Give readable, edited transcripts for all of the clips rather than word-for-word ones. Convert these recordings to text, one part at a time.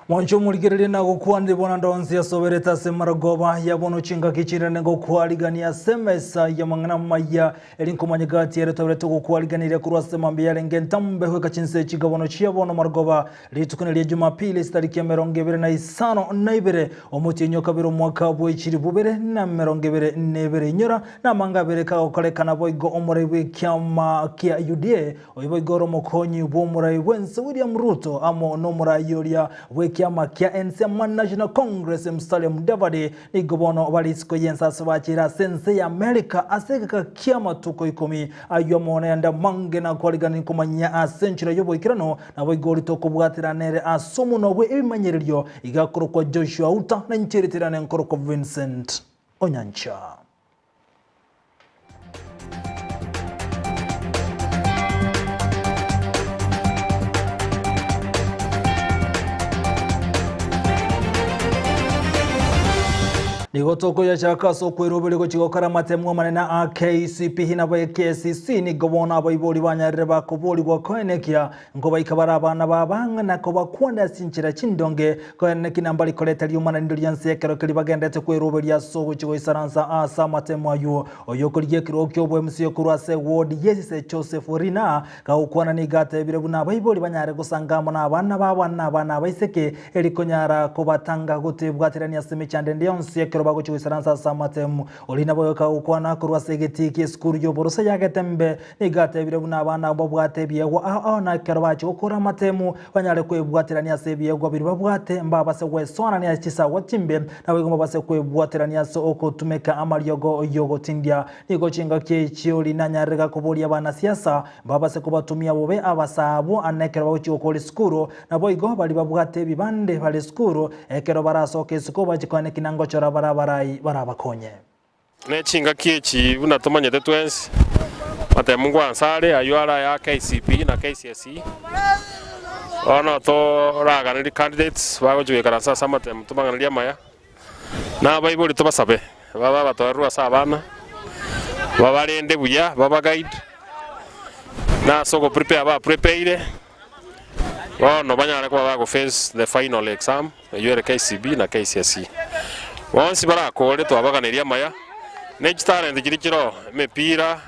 Mwanche omorigereria na gokwanire bono ndonsi asoberete ase marogoba ya bono chingaki chinene ngokwarigania ase emesa y'amang'ana amaya eri nkomanya gati ere toberete gokwariganiria korwa ase mambia yarenge entambe goika chinse chigabono chia bono marogoba rituko neria Jumapili chitariki 25 omotienyi o kabere omwaka bwe chilifu bibere na 22 inyora namanga abere kagokorekana boigo omorai bw'ekiama kia UDA Oyo boigo ore omokonyi bw'omorai bw'ense William Ruto amo nomorai oria bw'ekiama kia ense ama National Congress Musalia Mudavadi nigo bono bare isiko y'ense ase bachire ase ense ya America ase egeka ki'amatuko ikomi ayio amo nayande amange nakwarigani komanyia ase enchera y'oboikeranu naboigo oria tokobwatera nere ase omonwa bwe ebimanyererio iga akorokwa Joshua Uta na inche ritirane nkorokwa Vincent Onyancha. Nigo tokoyachaka ase okweroberia gochia gokora amatemu amanene a KCPE na KCSE nigo bono abaibori banyarire bakoborigwa koenekia Nkobaika bare abana b'abang'ina na kobakwana ase chinchera chindonge, korende naki nambari koreta riomana rindo ri'ense ekero keria bagenderete kweroberia ase ogochia goisaransa ase amatemo ayio. Oyokorigia ekerogo ki'oboemisia korwa ase ewodi y'esise Joseph Orina gagokwana nigo atebire buna abaibori banyare gosanga amo nabana babo na abana abaiseke eri konyara kobatanga gotebwaterania ase emechando ende yonsi ekero bagochia goisaransa ase amatemo. Orina boigo kagokwana korwa ase egetii ki'esukuru y'oboroso ya Getembe Nigo atebire buna abana abwo babwate ebiegwa ao ao, na ekero bachia gokora amatemu, banyare kwebwaterania ase ebiegwa biria babwate, mbabase gwesoanania ase chisagwa chimbe, naboigo mbabase kwebwaterania ase ogotumeka amariogo y'ogotindia. Nigo chingaki echio rinanyarire gakoboria abanasiasa, mbabase kobatumia bobe abasaa abwo ane ekero bagochia gokora esukuru, naboigo baria babwate ebibande bare esukuru, ekero barasoke isiko bachie koeneki na ngochora bare abarai barabakonye. Ne chingaki echi buna tomanyete twensi, amatemu ngwansa are, ayio are aya KCPE na KCSE. Bono toraganerie candidates bagochia goikaransa ase amatemu tobang'anerie amaya, na abaibori tobasabe babe abatoereru ase abana, babarende buya, baba guide, na ase ogo prepare ba prepaire, bono banyare koba bago face the final exam. Eyio ere KCB na KCSE. Bonsi barakore twabaganeria amaya, ne chitalent chiria chiroo, emepira,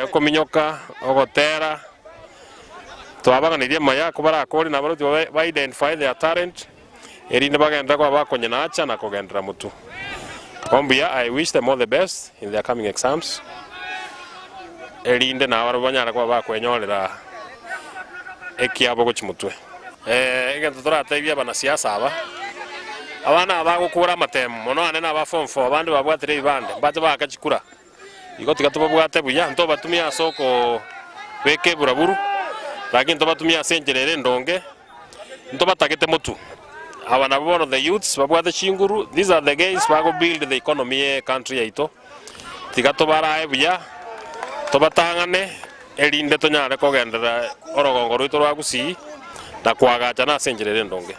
okominyoka, ogotera, twabaganeria amaya ko barakore nabarobwo babe ba identify their talent, erinde bagenderere koba bakonyenacha na kogenderera motwe. Bo mbuya I wish them all the best in their coming exams, erinde nabarobwo banyare koba bakwenyorera ekiabo gochia motwe. Egento toratebie abanasiasa aba, abana aba bagokora amatemo, mono ane naba form four, abande babwatire ebibande, mbache baake chikura. Igo tiga tobabwate buya, ntobatumie ase okobeka eburaburu, lakini tobatumie ase enchera ere endonge, ntobatagete motwe. Aba nabwo bono the youths babwate chinguru, these are the guys bago build the economy ye country yaito. Tiga tobarae buya, tobatang'ane, erinde tonyare kogenderera orogongo rwaito rwa Gusii na koagachana ase enchera ere endonge.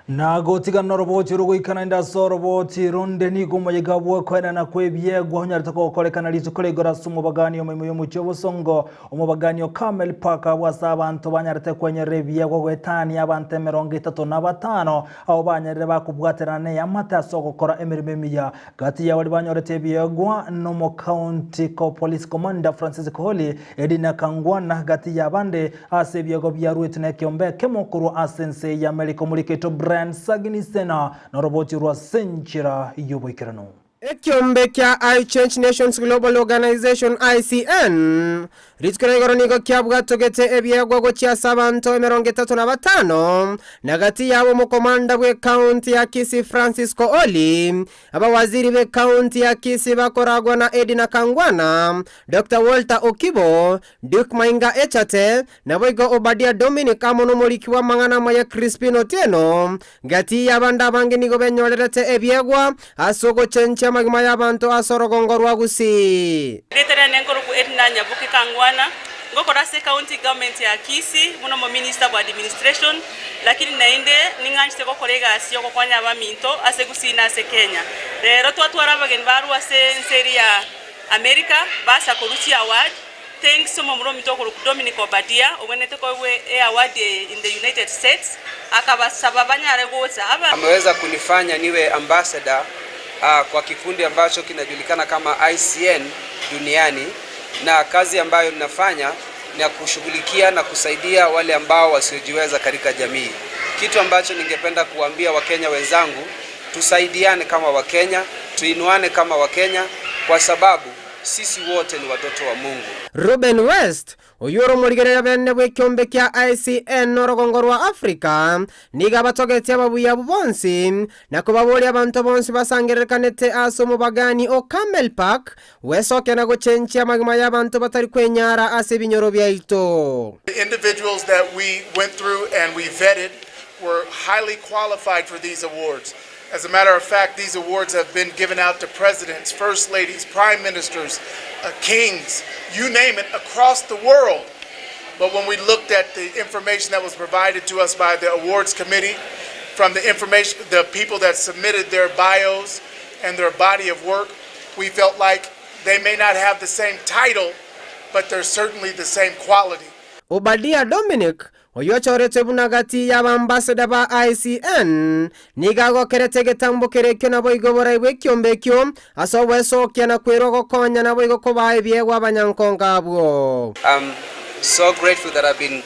Na gotiga noroboti rogoikana inde ase oroboti ronde, nigo omoyega bw'okoenana kw'ebiegwa onyarete gokorekana rituko rigoro ase omobagani omoimo y'omochie obosongo, omobagani o Carmel Park, abwo ase abanto banyarete kwenyorera ebiegwa goetania abanto 35, abwo banyarire bakobwaterana neamate ase ogokora emeremo emiya. Gati ya baria banyorete ebiegwa nomocounty police commander Francis Koholi, Edina Kangwana gati y'abande ase ebiegwa biaruetwe nekeombe ekemo korwa ase ense y'Amerika omoriketwe Brian Sagini Sena noroboti rwa ase enchera y'oboikeranu. Ekiombe kia I Change Nations Global Organization, ICN, Rituko ria igoro nigo kiabwatogete ebiegwa gochia ase abanto 35, na gati yabo omokomanda bw'ecounty ya Kisii Francis Kooli, abawaziri b'ecounty ya Kisii bakoragwa na Edna Kangwana, Doctor Walter Okibo, Duke Mainga Echate, naboigo Obadia Dominic amo nomoriki bw'amang'ana amaya Crispin Otieno. Gati y'abande abange nigo benyorerete ebiegwa ase ogochenchia amagima y'abanto ase orogongo rwa Gusii. Erieta riane nkorokwa Edna Nyaboke Kangwana, ngokora ase County Government ya Kisii buna omominister bwa administration, lakini naende ning'anchete gokora egasi yogokonya abaminto ase Gusii na ase Kenya. Rero twatwara abageni barwa ase ense eria ya America basa korwa chiaward. Thanks omomura ominto okorokwa Dominic Obadia, ogwenerete koegwa eaward eye in the United States, akabasaba banyare gocha. Aba. Ameweza kunifanya niwe ambassador kwa kikundi ambacho kinajulikana kama ICN duniani, na kazi ambayo ninafanya ni ya kushughulikia na kusaidia wale ambao wasiojiweza katika jamii. Kitu ambacho ningependa kuambia Wakenya wenzangu, tusaidiane kama Wakenya, tuinuane kama Wakenya kwa sababu sisi wote ni watoto wa Mungu. Ruben West, oyio ore omorigereria bene bw'ekiombe kia ICN orogongo rwa Africa, nigo abatogetie ababuya abwo bonsi, na kobaboria abanto bonsi basangererekanete ase omobagani o Carmel Park gwesokia na gochenchia amagima y'abanto batari kwenyara ase ebinyoro biaito. The individuals that we went through and we vetted were highly qualified for these awards. As a matter of fact, these awards have been given out to presidents, first ladies, prime ministers, uh, kings, you name it, across the world. But when we looked at the information that was provided to us by the awards committee, from the information, the people that submitted their bios and their body of work, we felt like they may not have the same title, but they're certainly the same quality. Obadia Dominic, oyio ochoretwe buna gati y'abambassador ba ICN, nigo agokerete egetambo keria ekio naboigo oborai bw'ekiombe ekio ase ogwesokia na kwerwa gokonya naboigo kobaa ebiegwa abanyankonga abwo. I'm so grateful that I've been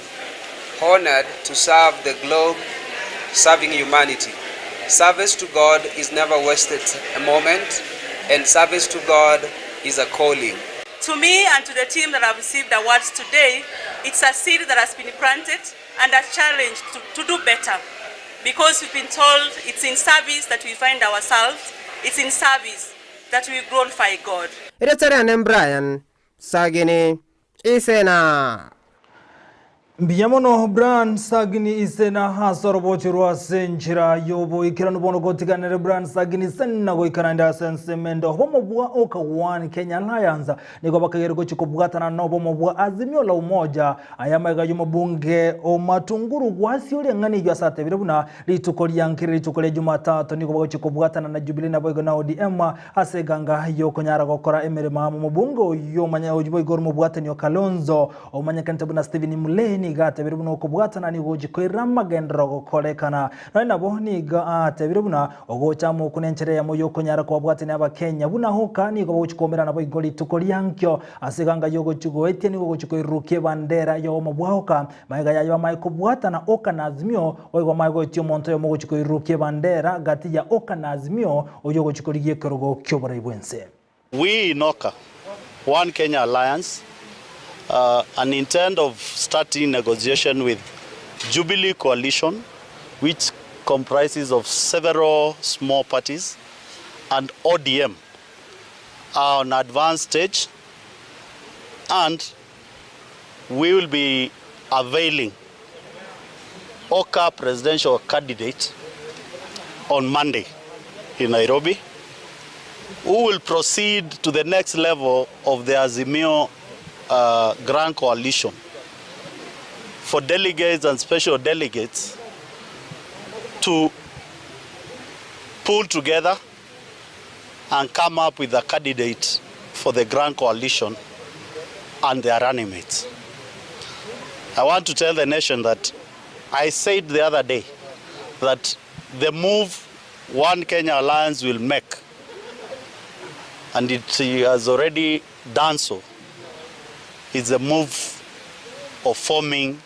honored to serve the globe, serving humanity. Service to God is never wasted a moment, and service to God is a calling. To me and to the team that have received awards today, it's a seed that has been planted and a challenge to do better. Because we've been told it's in service that we find ourselves, it's in service that we glorify God. Erieta riane Brian Sagini Isena. Mbuya mono Brian Sagini Isena ase orobochi rwa ase enchera y'oboikeranu bono gotiganere Brian Sagini Isena goika naende ase ensemo ende obomo bwa Oka One Kenya Alliance nigo bakagere gochia kobwatana na obomo bwa Azimio la Umoja aya amaiga y'omobunge o Matunguru gwasioria eng'ana eyio ase atebire buna rituko ria nkere rituko ria Jumatatu nigo bagochia kobwatana na Jubilee naboigo na ODM Ase eganga y'okonyara gokora emeremo amo, omobunge oyio omanye oyio boigo ore omobwatani o Kalonzo, omanyekanete buna Stephen Mulee nigo atebire buna okobwatana nigo gochia koirera amagenderero gokorekana. Nonya nabo nigo atebire buna ogocha amo okwo nenchera eyemo y'okonyara kobabwatania Abakenya buna hoka nigo bagochia koumerana boigo rituko riankio. Ase eganga y'ogochia goetia nigo ogochia koirurukia ebandera y'obomo bwa hoka Magega yaye bamae kobwatana Oka na Azimio, boigo bamae goetia omonto oyomo ogochia koirurukia ebandera gati ya Oka na Azimio, oyio ogochia korigia ekerogo ki'oborai bw'ense. We in Oka, One Kenya Alliance, an intend of starting negotiation with Jubilee Coalition which comprises of several small parties and ODM are on advanced stage and we will be availing Oka presidential candidate on Monday in Nairobi who will proceed to the next level of the Azimio Grand Coalition for delegates and special delegates to pull together and come up with a candidate for the Grand Coalition and their running mates. I want to tell the nation that I said the other day that the move One Kenya Alliance will make, and it has already done so, is the move of forming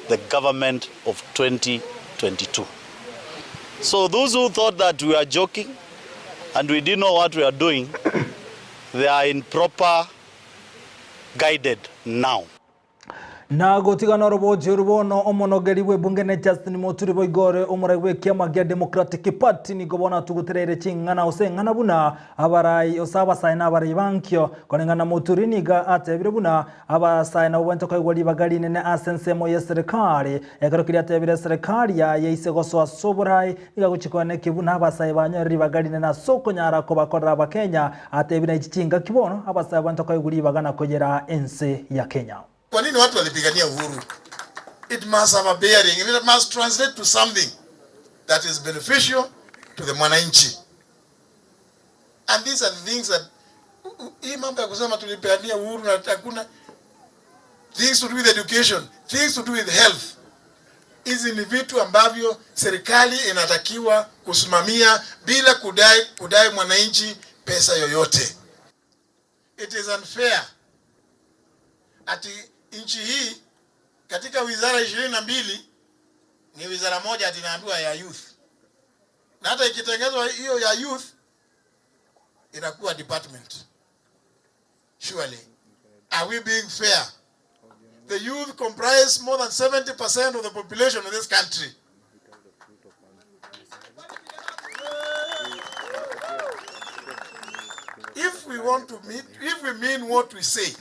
the government of 2022. So those who thought that we are joking and we didn't know what we are doing, they are in proper guided now. Na gotigana orobochi oru bono omonogeri bw'ebunge ne Justin Muturi boigo ore omorai bw'ekiama gia Democratic Party nigo bono atugutereire ching'ana ase eng'ana buna abarai ase abasae na abarai bankio. Koreng'ana Muturi nigo atebire buna abasae nabo bwente koegwa ribaga rinene ase ensemo y'eserekari ekero keria atebire eserekari yaye ise gosoa ase oborai Nigo agochia koenekia buna abasae banyore ribaga rinene ase okonyara kobakorera Abakenya, atebire echi chingaki bono abasae abanto koigwa ribaga na koyera ense ya Kenya. Kwa nini watu walipigania uhuru? It must have a bearing, it must translate to something that is beneficial to the mwananchi. And these are the things that hii mambo ya kusema tulipigania uhuru na hakuna. things to do with education, things to do with health. Hizi ni vitu ambavyo serikali inatakiwa kusimamia bila kudai, kudai mwananchi pesa yoyote. It is unfair ati nchi hii katika wizara 22 ni wizara moja ati inaambiwa ya youth, na hata ikitengezwa hiyo ya youth inakuwa department. Surely, are we being fair? The youth comprise more than 70% of the population of this country. If we want to meet, if we mean what we say,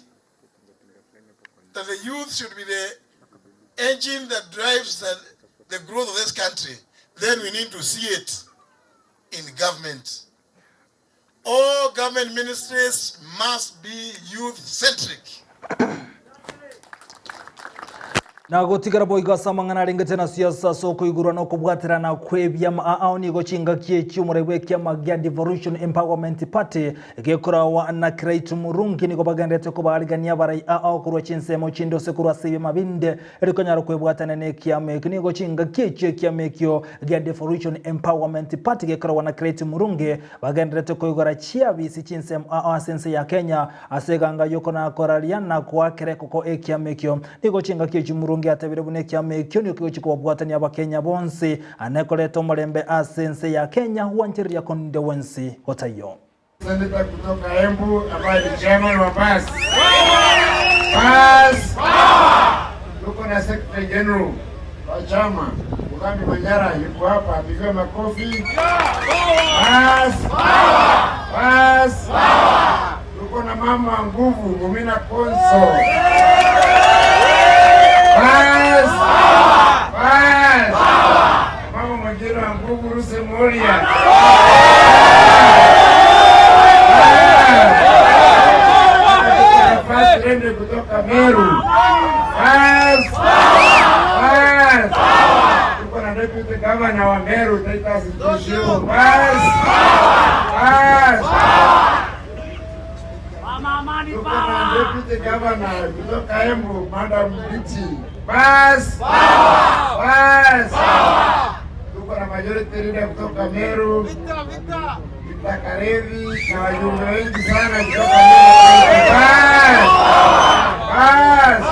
that the youth should be the engine that drives the growth of this country, then we need to see it in government. All government ministries must be youth-centric. Na gotigara boigo ase amang'ana arengete na siasa ase okoigurwa na okobwaterana kwa ebiama ao nigo chingaki echio omorai bwa ekiama gia Devolution Empowerment Party gekorawa na Kiraitu Murungi nigo bagenderete kobaarigania abarai ao korwa chinsemo chinde ase korwa ase ebiama binde erikonyara kwebwatania na ekiama ekio nigo chingaki echio ekiama ekio gia Devolution Empowerment Party gekorawa na Kiraitu Murungi bagenderete koigora chiabisi chinsemo ao ase ense ya Kenya ase eganga yokonakoraria na koakera ekoko ekiama ekio Nigo chingaki echio Murungi atebire buna ekiama ekio nigo kegochia kobabwatania Abakenya bonsi ane koreta omorembe ase ense ya Kenya gwanchereria konde gwensi gotaiyo. Senator kutoka Embu ambaye ni chairman wa BAS. BAS! Tuko na Secretary General wa chama Mugambi Manyara yuko hapa, apigiwe makofi. BAS! BAS! Tuko na mama wa nguvu Mumina Konso. Bas! Bas! Mama mwingine wa nguvu Ruse Moria. First Lady kutoka Meru. Bas! Bas! Tuko na Deputy Governor wa Meru Titus Ntushio. Bas! Bas! Tuko na Deputy Governor kutoka Embu Madam Biti. Bas! Bas! Tuko na Majority Leader kutoka Meru Victor Karevi na wajumbe wengi sana kutoka Meru. Bas! Bas!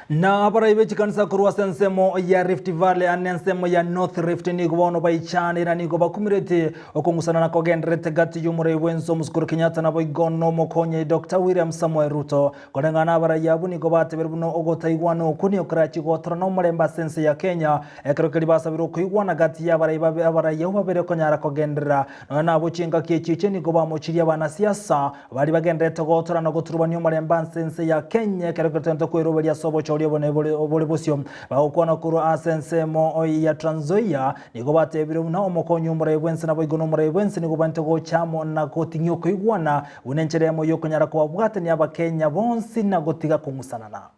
Na abarai be chikanisa korwa ase ensemo ya Rift Valley ane ensemo ya North Rift nigo bono baichanera nigo bakumirete okong'usana na kogenderete gati y'omorai bw'ense Omusukuru Kenyatta naboigo nomokonyi Dr. William Samoei Ruto. Koreng'ana abarai abwo nigo batebire buna ogotaigwana okwo nigo korachi gotora nomorembe ase ense ya Kenya ekero keria basabire okoigwana gati y'abarai babe abarai abwo babere konyara kogenderera Nonya nabwo chingaki echi eche nigo bamochirie abanasiasa baria bagendererete gotora na goturubania omorembe ase ense ya Kenya ekero getente kweroberia ase obochori obonene bore bosio. Bagokwana korwa ase ensemo ya Trans Nzoia nigo batebire buna omokonyi omorai bw'ense naboigo nomorai bw'ense nigo bwente gocha amo na goting'ia okoigwana buna enchera eyemo yokonyara kobabwatania abakenya bonsi na gotiga kong'usanana.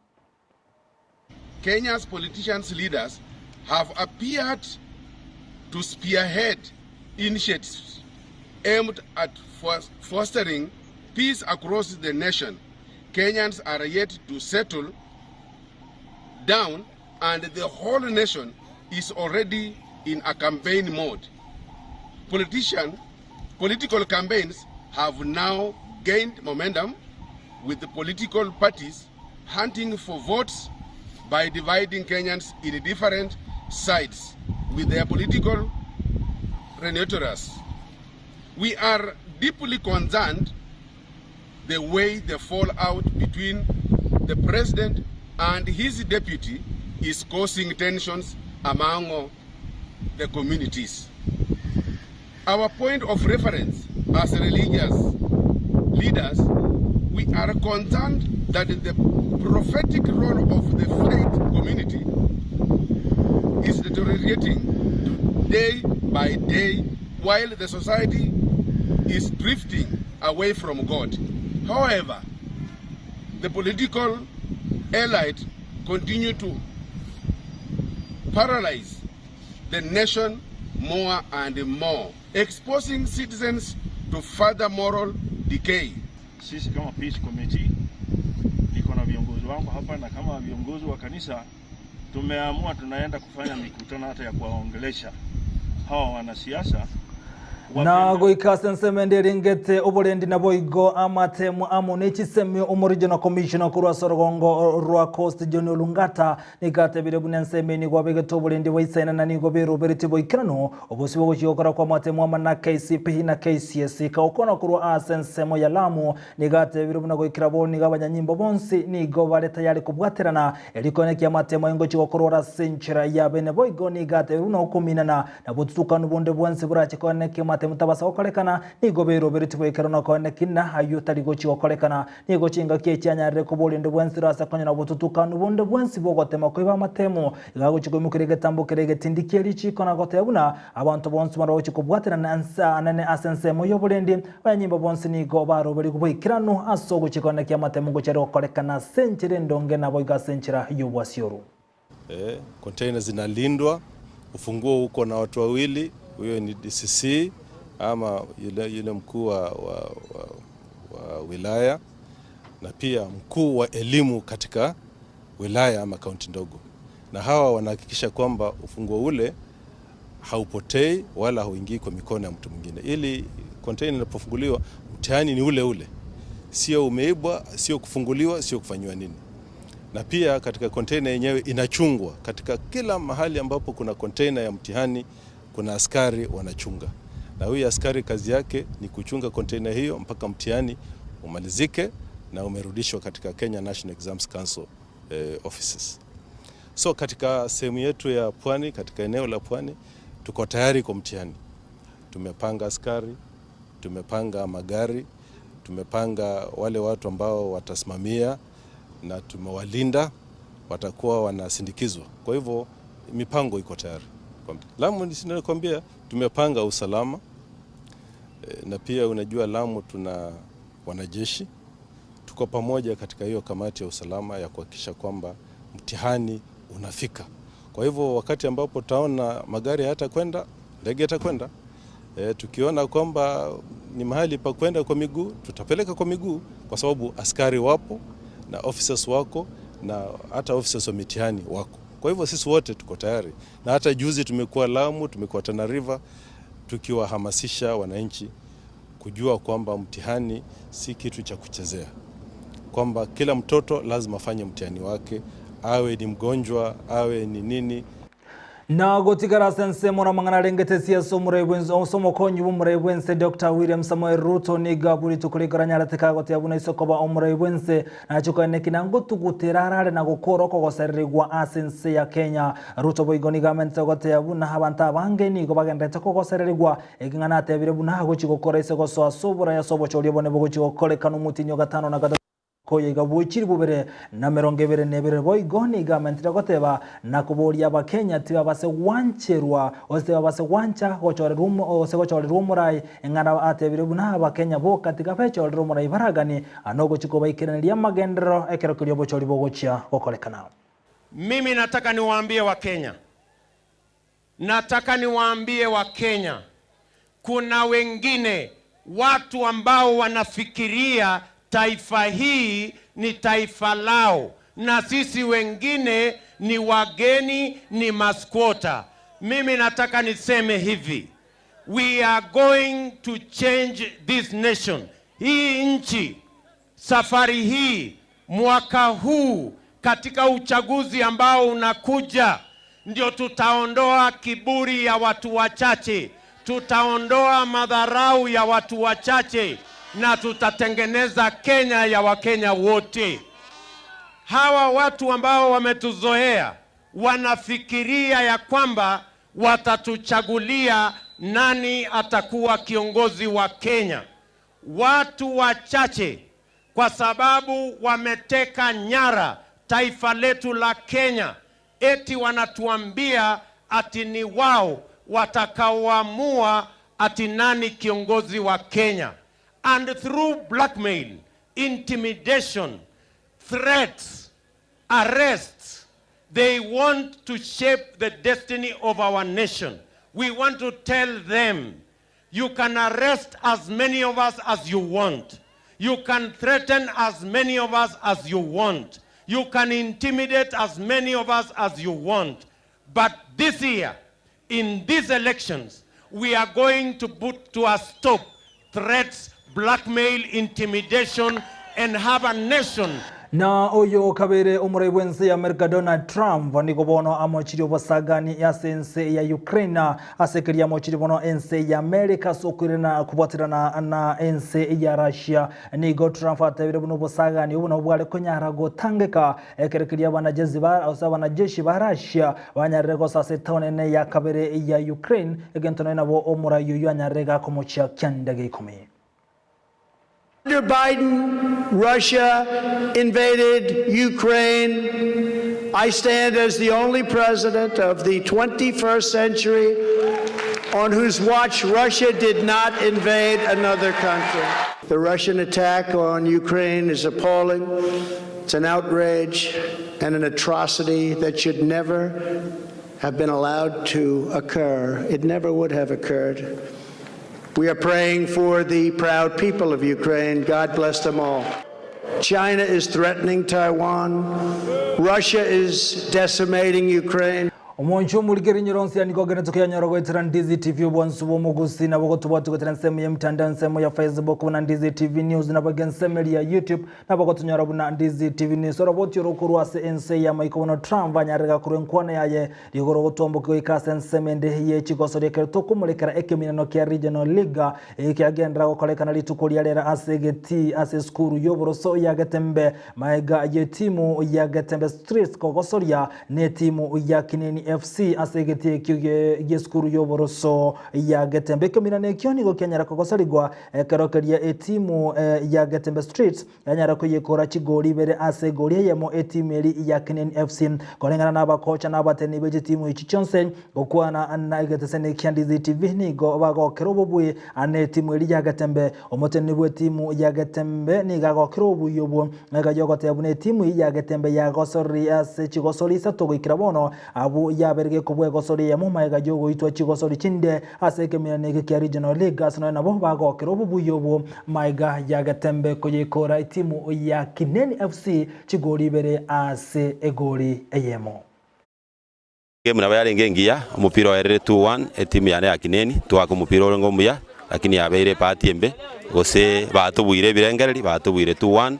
Kenya's politicians leaders have appeared to spearhead initiatives aimed at fostering peace across the nation. Kenyans are yet to settle down and the whole nation is already in a campaign mode. Political campaigns have now gained momentum with the political parties hunting for votes by dividing Kenyans in different sides with their political rhetorics. We are deeply concerned the way the fallout between the president and his deputy is causing tensions among the communities. Our point of reference as religious leaders, we are concerned that the prophetic role of the faith community is deteriorating day by day while the society is drifting away from God. However, the political elite continue to paralyze the nation more and more, exposing citizens to further moral decay. Sisi kama Peace Committee niko na viongozi wangu hapa na kama viongozi wa kanisa tumeamua tunaenda kufanya mikutano hata ya kuwaongelesha hawa wanasiasa. Na goika ase ensemo ende erengete oborendi naboigo amatemo amo ne chisemio Omoregional Commissioner korwa ase orogongo rwa Coast John Olungata nigo atebire buna ensemo eye nigo abegete oborendi bwaisaine na nigo beroberetie boikeranu obosio bogochia gokora kwa amatemo amo na KCPE na KCSE kagokwana korwa ase ensemo ya Lamu Nigo atebire buna goikera bono nigo abanyanyimbo bonsi nigo bare tayari kobwaterana, erio koenekia amatemo aye ngochia gokorwa ase enchera ya bene. Boigo nigo atebire buna okominana na botutukanu bonde bwensi borache koenekia amatemo tabasa gokorekana, nigo beroberetie goikera na koenekia ng'a ayio tari gochia gokorekana. Nigo chingaki echi anyarire koboria onde bwensi ore ase konyora obotutukanu bonde bwensi bw'ogotema koiba amatemo. Igo agochia koimokeria egetambo keria egetindi kie richiiko na goteba buna abanto bonsi barwa gochia kobwaterana anene ase ensemo y'oborendi. Abanyanyimbo bonsi nigo baroberigwe boikeranu ase ogochia koenekia amatemo ngochia are gokorekana ase enchera endonge naboigo ase enchera y'obwasioru. Eh, container zinalindwa, ufunguo uko na watu wawili, huyo ni DCC ama yule, yule mkuu wa, wa, wa, wa wilaya na pia mkuu wa elimu katika wilaya ama kaunti ndogo, na hawa wanahakikisha kwamba ufunguo ule haupotei wala hauingii kwa mikono ya mtu mwingine, ili container inapofunguliwa mtihani ni ule ule, sio umeibwa, sio kufunguliwa, sio kufanyiwa nini. Na pia katika container yenyewe inachungwa katika kila mahali ambapo kuna container ya mtihani, kuna askari wanachunga, na huyu askari kazi yake ni kuchunga container hiyo mpaka mtihani umalizike na umerudishwa katika Kenya National Exams Council eh, offices. So katika sehemu yetu ya pwani, katika eneo la pwani tuko tayari kwa mtihani. Tumepanga askari, tumepanga magari, tumepanga wale watu ambao watasimamia na tumewalinda, watakuwa wanasindikizwa. Kwa hivyo mipango iko tayari. Lamu nakwambia, tumepanga usalama na pia unajua Lamu tuna wanajeshi, tuko pamoja katika hiyo kamati ya usalama ya kuhakikisha kwamba mtihani unafika. Kwa hivyo wakati ambapo tutaona magari hayatakwenda, ndege itakwenda. E, tukiona kwamba ni mahali pa kwenda kwa miguu, tutapeleka kwa miguu, kwa sababu askari wapo na officers wako na hata officers wa mitihani wako. Kwa hivyo sisi wote tuko tayari, na hata juzi tumekuwa Lamu, tumekuwa Tana River tukiwahamasisha wananchi kujua kwamba mtihani si kitu cha kuchezea, kwamba kila mtoto lazima afanye mtihani wake, awe ni mgonjwa awe ni nini. Na gotigara ase ensemo namang'ana arengete siasa omorai bwense ase omokonyi bw'omorai bwense Doctor William Samoei Ruto nigo abwo rituko rikoro anyarete kagoteba buna ase okoba omorai bwense nache koeneki na ngotugutera arare na gokora okogosererigwa ase ense ya Kenya. Ruto boigo nigo amenete goteba buna abanto abange nigo bagenderete kogosererigwa eking'ana atebire buna agochi gokora ase gosoa ase oborai ase obochori obone bogochi gokorekana omotienyi o gatano na gatato Koya iga bw'echiri bobere na emerongo ebere na ebere boigo nigo amentire goteba, na koboria Abakenya tibabase gwancherwa gose tibabase gwancha gochorerwa gose gochorerwa omorai, eng'ana atebire buna Abakenya boka tiga bechorere omorai baraganie nogochia kobaikeraneria amagenderero ekero keria obochori bogochia gokorekana. Mimi nataka niwaambie Wakenya, nataka niwaambie Wakenya, kuna wengine watu ambao wanafikiria taifa hii ni taifa lao na sisi wengine ni wageni, ni maskwota. Mimi nataka niseme hivi, we are going to change this nation. Hii nchi safari hii, mwaka huu, katika uchaguzi ambao unakuja, ndio tutaondoa kiburi ya watu wachache, tutaondoa madharau ya watu wachache na tutatengeneza Kenya ya Wakenya wote. Hawa watu ambao wametuzoea wanafikiria ya kwamba watatuchagulia nani atakuwa kiongozi wa Kenya. Watu wachache, kwa sababu wameteka nyara taifa letu la Kenya, eti wanatuambia ati ni wao watakaoamua ati nani kiongozi wa Kenya. And through blackmail, intimidation, threats, arrests, they want to shape the destiny of our nation. We want to tell them, you can arrest as many of us as you want. You can threaten as many of us as you want. You can intimidate as many of us as you want, but this year, in these elections, we are going to put to a stop threats, blackmail, intimidation, and have a nation Na oyo kabere omorai bw'ense ya Amerika Donald Trump nigo bono amochirie obosagani ase ense ya Ukraine ase keria amochirie bono ense ya Amerika ase okoirana kobwaterana na ense ya Russia. Nigo Trump atebire buna obosagani obo nabo bware konyara gotangeka ekero keria abanajesi ba gose abanajeshi ba Russia banyarire gosa ase etaoni ene ya kabere ya Ukraine egento nonya nabo omorai oyio anyarire gakomochia kianda gia ikomi. Under Biden, Russia invaded Ukraine. I stand as the only president of the 21st century on whose watch Russia did not invade another country. The Russian attack on Ukraine is appalling. It's an outrage and an atrocity that should never have been allowed to occur. It never would have occurred. We are praying for the proud people of Ukraine. God bless them all. China is threatening Taiwan. Russia is decimating Ukraine. Omonche omorikeri nyironsi nigo ogenete koyanyora goetera Ndizi TV obwansu bw'omogusi nabo gotobwati goetera ensemo ya emitandao ensemo ya Facebook buna Ndizi TV News nabo ensemo eria ya YouTube nabo gotonyora buna Ndizi TV News oroboti orokorwa ase ense ya maiko bono Trump anyarire gakorwa enkwana yaye Rigoro gotwamboka goika ase ensemo ende ye chigosori ekero tokomorekera ekeminano kia Regional League ekiagenderera gokorekana rituko ria rero ase egetii ase esukuru y'oboroso ya Getembe maega y'etimu ya Getembe Streets kogosoria n'etimu ya Kineni FC ase egetii ekio gi'esukuru y'oboroso ya Getembe. Ekeminano ekio nigo kianyara kogosorigwa ekero keria etimu ya Getembe Streets Yanyara koyekora chigori ibere ase egori eyemo etimu eria ya Keneni FC. Koreng'ana n'abakocha na abateneneri be chitimu echi chionsi, gokwana na egeteseni kia Ndizi TV nigo bagokera obobui na etimu eria ya Getembe. Omoteneneri bw'etimu ya Getembe nigo agokera obobui obwo magega y'ogoteba buna etimu eyio ya Getembe yagosoriri ase chigosori isato goikera bono abwo yabeire gekobua egosori eyemo magega y'ogoitwa chigosori chinde Ase ekeminani eke kia Regional League, Arsenal nabo bagokera obobuya obwo maiga ya Getembe koyeikora etimu ya Kineni FC chigori ibere ase egori eyemo. Egemu nabo yarenge engiya, omopira oerire 2-1, etimu yane ya Kineni twaka omopira orenge omuya, lakini yabeire ebahati embe, gose batobuire ebirengereri, batobuire 2-1.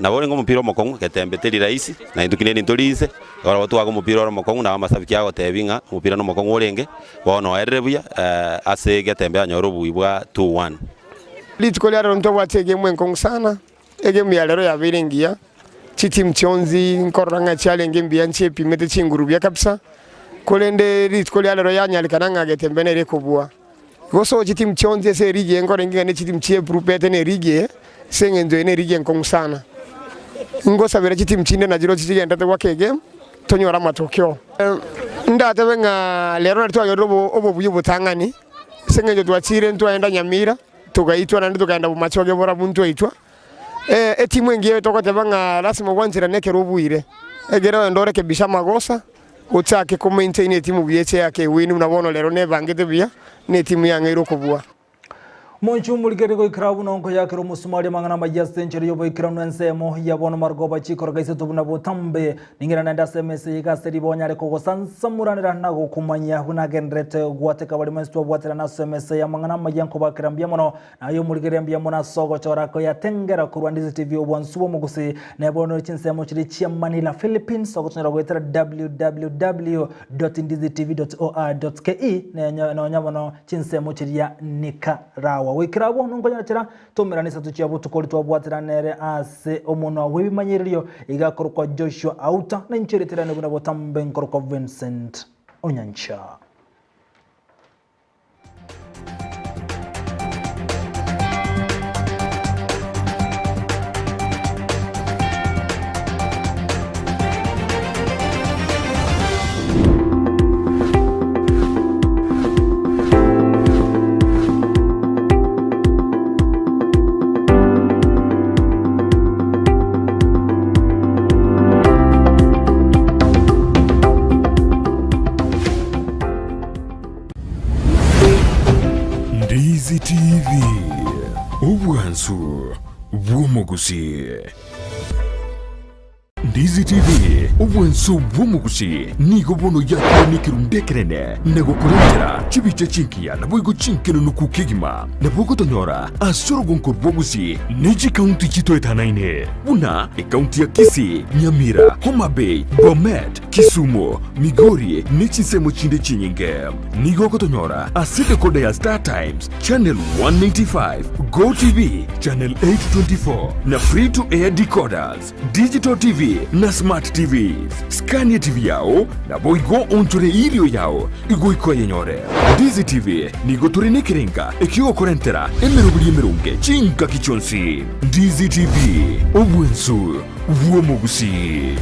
Nabo orenge omopira omokong'u, getembe teri rahisi, na intwe kineni ntori inse, ekero twaka omopira ore omokong'u nabo amasabiki agotebia ng'a omopira nomokong'u orenge, bono oerire buya ase getembe yanyora obobui bwa 2-1. Rituko ria rero ntobwate egemu enkong'u sana, egemu ya rero yabeire engiya, chitimu chionsi nkorora ng'a chiarenge mbuya nchiepimete chinguru buya kabisa, korende rituko ria rero yanyarekana ng'a getembe nere ekobua. Gose chitimu chionsi ase erigi eye nkorenge ng'a ne chitimu chi'eprupete na erigi eye, ase eng'encho eye nerigi enkong'u sana. Ngosabera chitimu chinde nachirochio chigenderete goaka egame, tonyore amatokeo. Ndatebe ng'a rero nari twanyorire obobuya obotang'ani, ase eng'encho twachire ntwaenda Nyamira, togaitwa naende tokaenda Bomachoge Borabu ntwaitwa. Etimu engiya eye togoteba ng'a lasima gwancherane ekero obuire, ekero ogenda orekebishe amagosa. Ochake komaintain etimu buya eche yake ewini buna bono rero nebangete buya na etimu yang'eire okobua. Omonche omorikeri goikera buna onkoyakera omosumari amang'ana amayia ase enchera y'oboikeranu ensemo ya bono marogoba chikoroka isato buna botambe. Ning'ira naende ase emesa eye iga ase riba onyare kogosansamoranera na gokomanyia buna agendererete gwateka baria mwensi twabwaterana ase emesa y'amang'ana amayia nkobakera mbuya mono Aye omorigereria mbuya mono ase ogochora koyatengera korwa Ndizi TV obwansu bw'omogusi na bono chinsemo chiria chia Manila Philippines ogotonyora goetera www.ndizitv.or.ke nonya bono chinsemo chiria Nicaragua. Goikera abwo nonkonyarachera tomerane isato chia botuko oria twabwatera nere ase omonwa bw'ebimanyererio iga akorokwa Joshua Auta na inche ritirane buna botambe nkorokwa Vincent Onyancha. Ndizi TV, obwansu bw'omogusii. Ndizi TV, obwanso bw'omogusi, nigo bono yakire nekerundu ekenene na gokorentera chibicha chingiya naboigo chinkenunuku kegima. Nabo ogotonyora ase orogonko rw'obosie ne chikaunti chitoetanaine buna ekaunti ya Kisii, Nyamira, Homa Bay, Bomet, Kisumu, Migori ne chinsemo chinde chinyinge. Nigo ogotonyora ase decoder ya Star Times, Channel 195, Go TV, Channel 824 na Free to Air decoders, Digital TV na Smart TVs. Skania TV yao naboigo onchore erio yao igoika oyenyore. Ndizi TV nigo tore nekerenga ekiogokorentera emeroberi emeronge chingaki chionsi. Ndizi TV, obwensu bw'omogusii.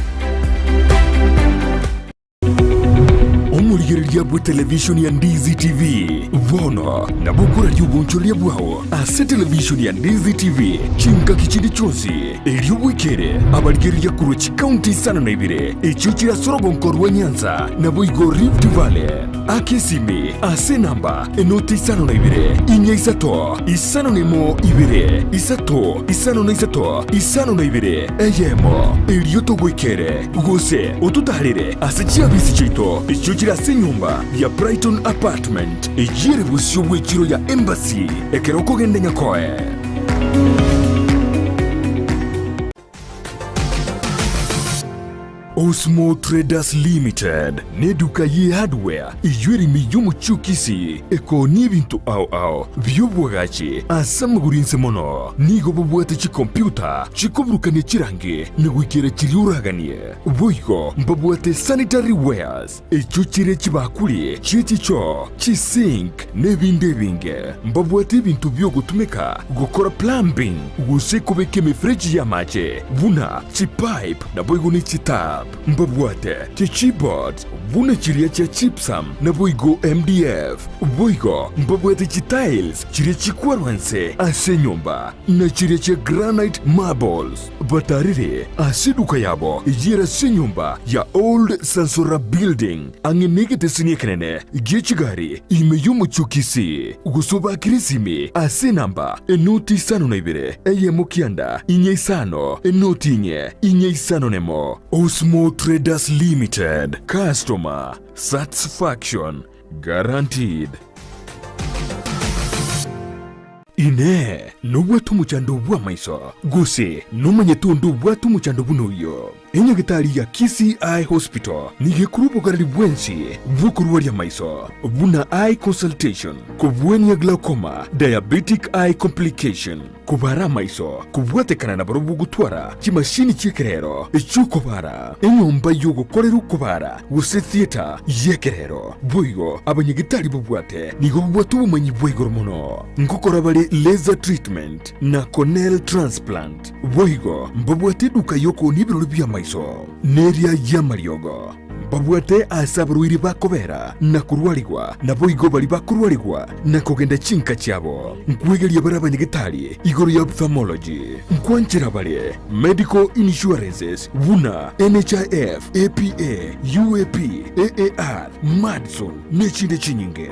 Omorigereria bw'etelevishoni ya Ndizi TV bono nabo okoraria obonchoreria bwao ase televishoni ya Ndizi TV chingaki chinde chionsi, erio bwekere abarigereria korwa chikaunti isano na ibere echio chire ase orogonko rwa Nyanza naboigo Rift Valley. Aka esimi ase enamba enoti isano na ibere, inya isato, isano na emo ibere, isato, isano na isato, isano na ibere, eyemo, erio togoikere, gose ototaarere ase chiabisi chiaito echio chire ase enyomba ya Brighton Apartment, eyio ere bosio bw'echiro ya Embassy, ekero okogenda Nyakoe. Osmo Traders Limited neduka ye hardware eyio ere ime y'omochie o Kisii ekoonia ebinto ao ao bi'obwagachi ase amagoro inse mono. Nigo babwate chikompyuta chikoburukania chirangi na goikera chiria oraganie. Boigo mbabwate sanitary wares Echio chire chibakuri chie chichoo, chisink, na ebinde ebinge. Mbabwate ebinto bi'ogotumeka gokora plumbing gose kobeka emefereji y'amache buna chipipe naboigo ne chitap. Mbabwate chichipboards buna chiria chia gypsum naboigo MDF. Boigo mbabwate chitiles chiria chikwarwa inse ase enyomba na chiria chia granite marbles. Batarire ase eduka yabo eyio ere ase enyomba ya Old Sansora Building, ang'e negeteseni ekenene gie chigari ime y'omochie o Kisii, gose obakire esimi ase enamba enoti isano na ibere, eyemo kianda, inye isano, enoti inye, inye isano nemo. Osmo Traders Limited, Customer Satisfaction Guaranteed. Inee! Nobwate omochando bw'amaiso? Gose nomanyete onde obwate omochando buna oyio? Enyagitari ya Kisii Eye Hospital nigo ekorwa obogareri bwensi bw'okorwaria amaiso, buna eye consultation, kobwania glaucoma, diabetic eye complication, kobara amaiso, kobwatekana na barobwo gotwara chimashini chi'ekerero echi'okobara, enyomba y'ogokorera okobara gose theatre y'ekerero. Boigo abanyagitari babwate nigo babwate obomanyi bwa igoro mono ngokora bare laser treatment na corneal transplant. Boigo mbabwate eduka y'okoonia ebirori bi'amaiso neria y'amariogo. Mbabwate aase abarwaire bakobera na korwarigwa, naboigo baria bakorwarigwa na kogenda chinka chiabo. Nkwegeria bare abanyagetari igoro ya ophthalmology. Nkwanchera bare medical insurances buna NHIF, APA, UAP, AAR, Madison nechinde chinyinge.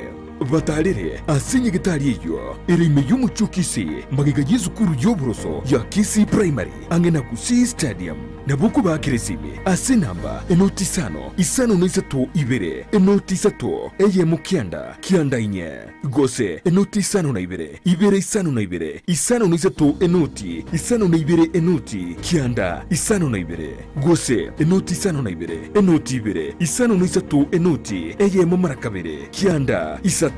Batarere ase nyagetari eyio ere ime y'omochie o Kisii magega y'esukuru y'oboroso ya Kisii Primary ang'e na Gusii Stadium. Nabo okobaakera esimi ase enamba enoti isano, isano na isato ibere, enoti isato, eyemo kianda, kianda inye, gose enoti isano na ibere, ibere isano na ibere, isano na isato enoti, isano na ibere enoti, kianda, isano na ibere, gose enoti isano na ibere, enoti ibere, isano na isato enoti, eyemo mara kabere, kianda, isato.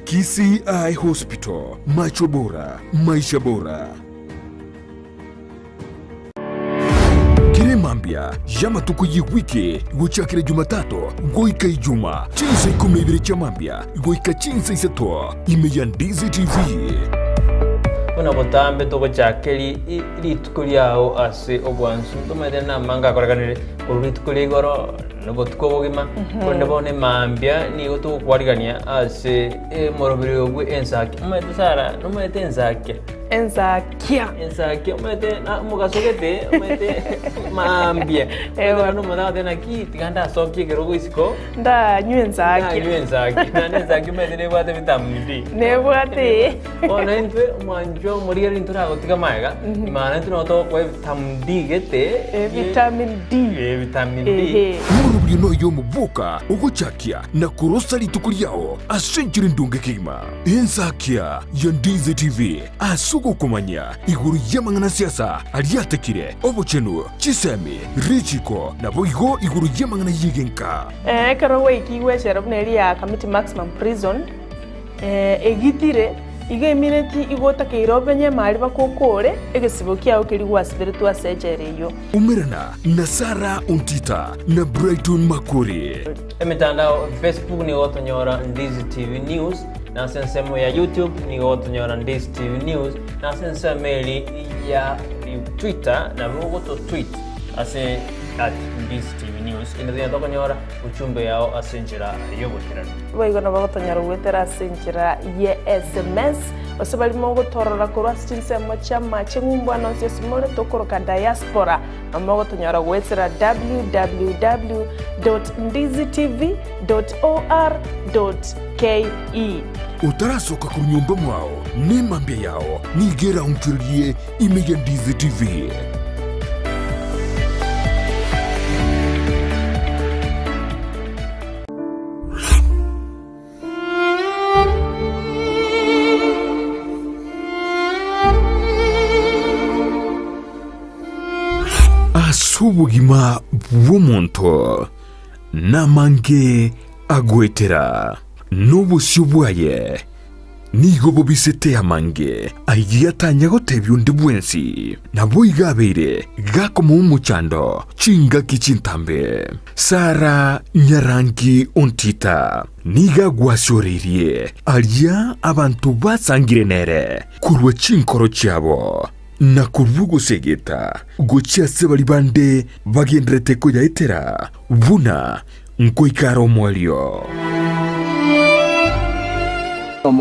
Kisii Eye Hospital, macho bora, maisha bora. Kera emambia y'amatuko y'ewiki gochakera Jumatatu goika Ijuma, chinsa ikomi na ibere chia mambia goika chinsa isato, ime ya Ndizi TV. Buna botambe togochaka rituko riao ase obwansu, ntomanyete namange akorekanire korwa rituko ria igoro na obotuko obogima, korende bono emambia nigo togokwarigania ase omoroberi oyo bwe ensake. Omanyete Sarah, nomanyete ensake? Ensakia. Ensakia omanyete na omogaso gete omanyete maambia. Eeh bono. Bono omonto agoteba naki tiga ndasokie ekerogo isiko. Ndanywe ensakia. Ndanywe ensakia. Naende ensakia omanyete nebwate vitamin D. Nebwate ee. Bono intwe omwanchwa omorigereria ntoragotiga magega, maana intwe nabo togokoa evitamin D gete. Vitamin D. Eh, vitamin D. Ehe. Omorobio noyo omoboka ogochakia na korosa rituko riao ase enchera endonge kegima. Ensakia ya Ndizi TV ase ogokomanya igoro y'amang'ana siasa aria atekire, obochenu, chisemi, richiko, naboigo igoro y'amang'ana y'egenka. Ekero gwaikigwe echela buna eria ya Kamiti Maximum Prison, egitire, igo emineti igo otakeire obenye emari bakokore egesibo kiao keria gwasiberetwe ase echela eyio. Umerana na Sarah Ontita na Brighton Makori. Emetandao Facebook nigo gotonyora Ndizi TV News, na ase ensemo ya YouTube nigo gotonyora Ndizi TV News, na ase ensemo eri ya Twitter nabo ogoto tweet ase at Ndizi TV News. Inde tonya tokonyora uchumbe yao ase enchera y'oboikeranu. Boigo nabo gotonyora goetera ase enchera ye sms, gose baria mogotorora korwa ase chinsemo chi'amache ng'umbu ande onsi ase more tokoroka diaspora, nabo mogotonyora goetera www dot ndizitv dot or dot ke. Otarasoka korwa nyomba mwao, nemambia yao nigo eraonchorerie ime ya Ndizi TV. Ase obogima bw'omonto namange agoetera, na obosio bwaye nigo bobisete amange ayio atanya gotebia onde bwensi. Naboigo abeire gakomoa omochando chingaki chintambe. Sara nyarangi ontita nigo agwasioreirie aria abanto basangire nere korwa chinkoro chiabo, na korwa ogosegeta gochia ase baria bande bagendererete koyaetera buna nkoika are omoerio.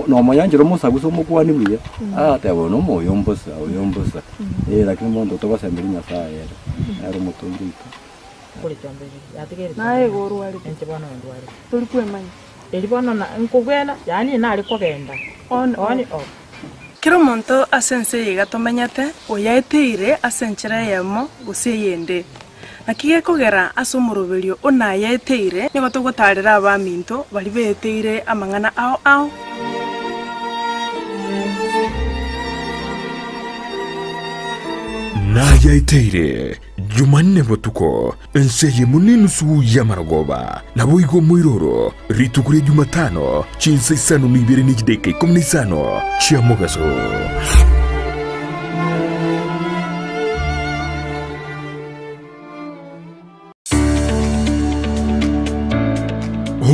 Nomoyanchera omosagusa omokuani buya, agateba oyo nomoyo mbosa, oyo mbosa, eh lakini monto togosemberia Nyasaye ere, nere omotongi oito. Naye igo orwarete, tori kwemanya. Eri bono na nkogwena, yaani nare kogenda On, on off. off. Kera omonto ase ense eye iga tomenyete, oyaeteire ase enchera eyemo gose eyende. Naki gekogera ase omoroberio o nayaeteire, nigo togotaarera abaminto baria beeteire amang'ana ao ao. Nayaeteire Jumanne botuko, ense eyemo nenusu y'amarogoba, naboigo omoiroro, rituko ria Jumatano, chinsa isano na ibere ne chidaeka ikomi na isano chia mogaso.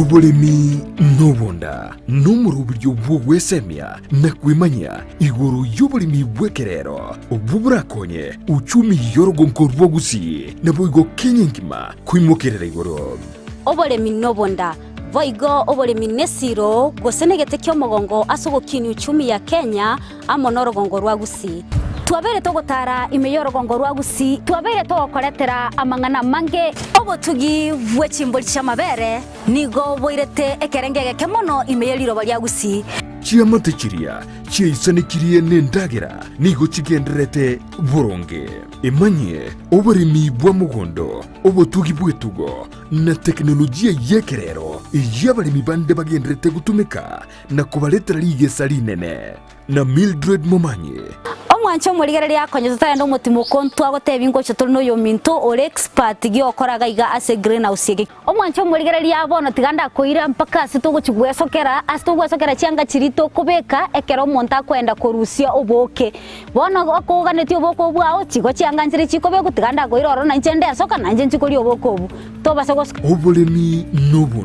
Oboremi nobonda nomoroberio bw'ogwesemia na kwemanyia igoro y'oboremi bw'ekerero obwo borakonye uchumi y'orogonko rwa Gusii naboigo Kenya engima koimokerera igoro. Oboremi nobonda, boigo oboremi nesiro gose negete ki'omogongo ase ogokinia uchumi ya Kenya amo norogongo rwa Gusii. Twabeire togotara ime y'orogongo rwa Gusii, twabeire togokoretera amang'ana amange. Obotugi bwe chimbori chi'amabere nigo boirete ekerengo egeke mono ime ye riroba ria Gusii. Chiamate chiria chiaisanekirie nendagera nigo chigendererete boronge. Emanyie oboremi bwa mogondo, obotugi bw'etugo, na teknolojia y'ekerero eyio abaremi bande bagendererete gotumeka na kobaretera rigesa rinene. Na Mildred Momanyi. Omwanche omorigereria akonye totarenda omotimoko ntwagotebia ngocha tore noyominto ore expert giokora iga iga ase greenhouse eke. Omwanche omorigereria bono tiga ndakoira mpaka ase togochi gwesokera ase togwesokera chianga chiria tokobeka ekero omonto akoenda korusia obooke. Bono okoganetie obooke obwo bwao chigo chianga nchire chikobekwa tiga ndakoira ororo nainche ndesoka nainche nchi koria obooke obwo. Tobasa gos. Oboremi nobonda.